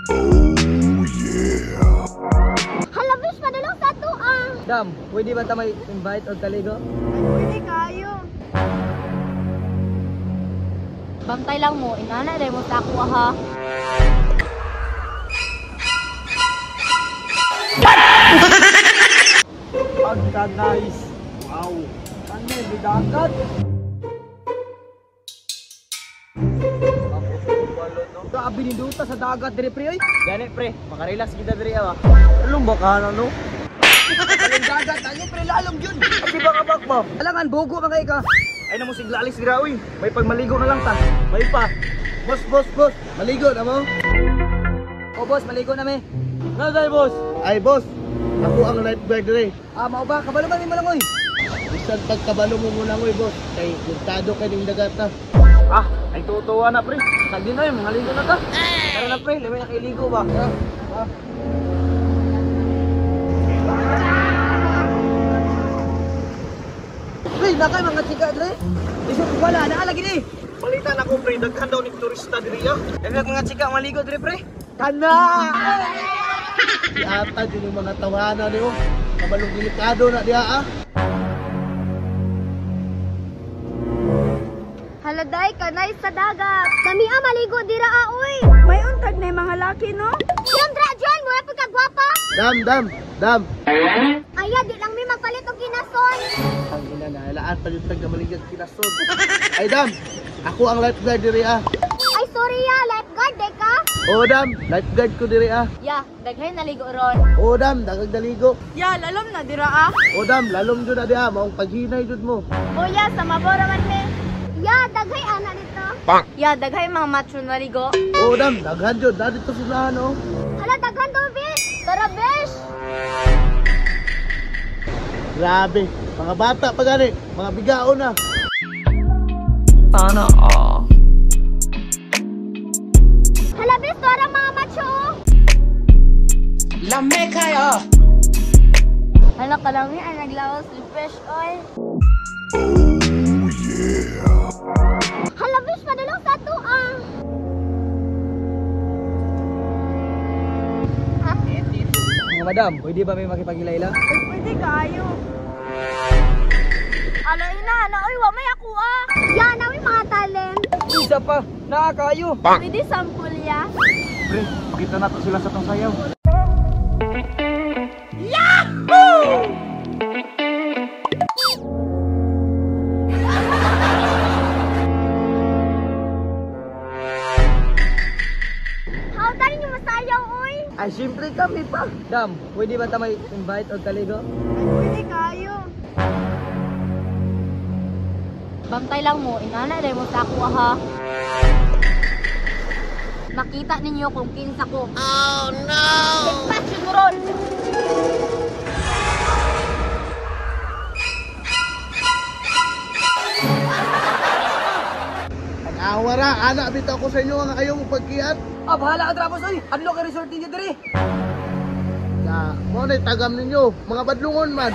Oh yeah. Hala, bish, padulong sa ato ah. Dam, pwede ba ta may invite og kaligo? Ay, pwede kayo. Bantay lang mo, inana dahil mo sa ako ha. Pagka nice. Wow. Ano, bidagat. Grabe ni Duta sa dagat dire pre oy. Gani pre, makarelax kita diri ah. Along ba ka no? Lalong dagat tayo pre, lalong yun. Ay di ba ka bak ba? Alangan bogo man kay ka. Ay namo siglalis dira oy. May pagmaligo na lang ta. May pa. Boss, boss, boss. Maligo na mo. O boss, maligo na mi. Naday boss. Ay, boss. Ako ang lifeguard dire. Ah, mao ba kabalo man nimo lang oy. Bisan pagkabalo mo muna ngoy, boss. Kay buntado kay ning dagat ta. Ah, ay tutuwa na pre. Sagdi na yun, maligo na ta. Tara na pre, lami na kailigo ba? Ah. Pre, nakay mga chika dre. Isip ko wala, naa lagi ni. Balita na ko pre, daghan daw ni turista diri ah. Daghan mga chika maligo diri pre. Kana! Yata din yung mga tawanan niyo. Kabalong delikado na diha ah. Hala, day, kanay sa dagat. Kami ah, maligo dira ah, oy. May untag na yung mga laki, no? Yung dra dyan, mura pagkagwapa. Dam, dam, dam. Aya, di lang mi magpalit og ginason. Ang ina na, ilaan pa yung tagkamaligag kinason. Ay, dam. Ako ang lifeguard diri ah. Ay, sorry ya, lifeguard, de ka? Oo, dam. Lifeguard ko diri ah. Ya, daghay naligo ron. Oo, dam. Dagag daligo. Ya, lalom na dira ah. Oo, dam. Lalom jud na diha. Maong paghinay jud mo. O ya, sa mabora man mi. Ya, daghay ana dito. Ya, daghay mga macho naligo. Oo, dam. Daghan jud. Na dito sila no. Hala, daghan daw, bish. Tara, bish. Grabe. Mga bata pa gani. Mga bigaon na. Sana all. Hala, bish, tara mga macho. oh. Lame kayo. Hala, kalami ang naglawas ni fresh oil. Oh yeah. Hala, bish, padulong sa ato ah. Mga madam, pwede ba may makipagilayla? Ay, pwede kayo. Hala, ina, hala, oy, wa may ako ah. Ya, nawi mga talent. Isa pa, naa kayo. Pwede sample ya. Pre, pakita na to sila sa tong sayaw. How tayo nyo masayaw, oy? Ay, siyempre kami pa. Dam, pwede ba ta may invite og kaligo? Ay, pwede kayo. Bantay lang mo, inana dahil mo sa ako ha. Makita ninyo kung kinsa ko. Oh no! Passion mo ron! Pag-awa ra, anak bitaw ko sa inyo nga ayaw mo pagkiat. Ah, bahala ka trapos oy. Adlo kay resort ninyo diri. Na, mo na tagam ninyo, mga badlungon man.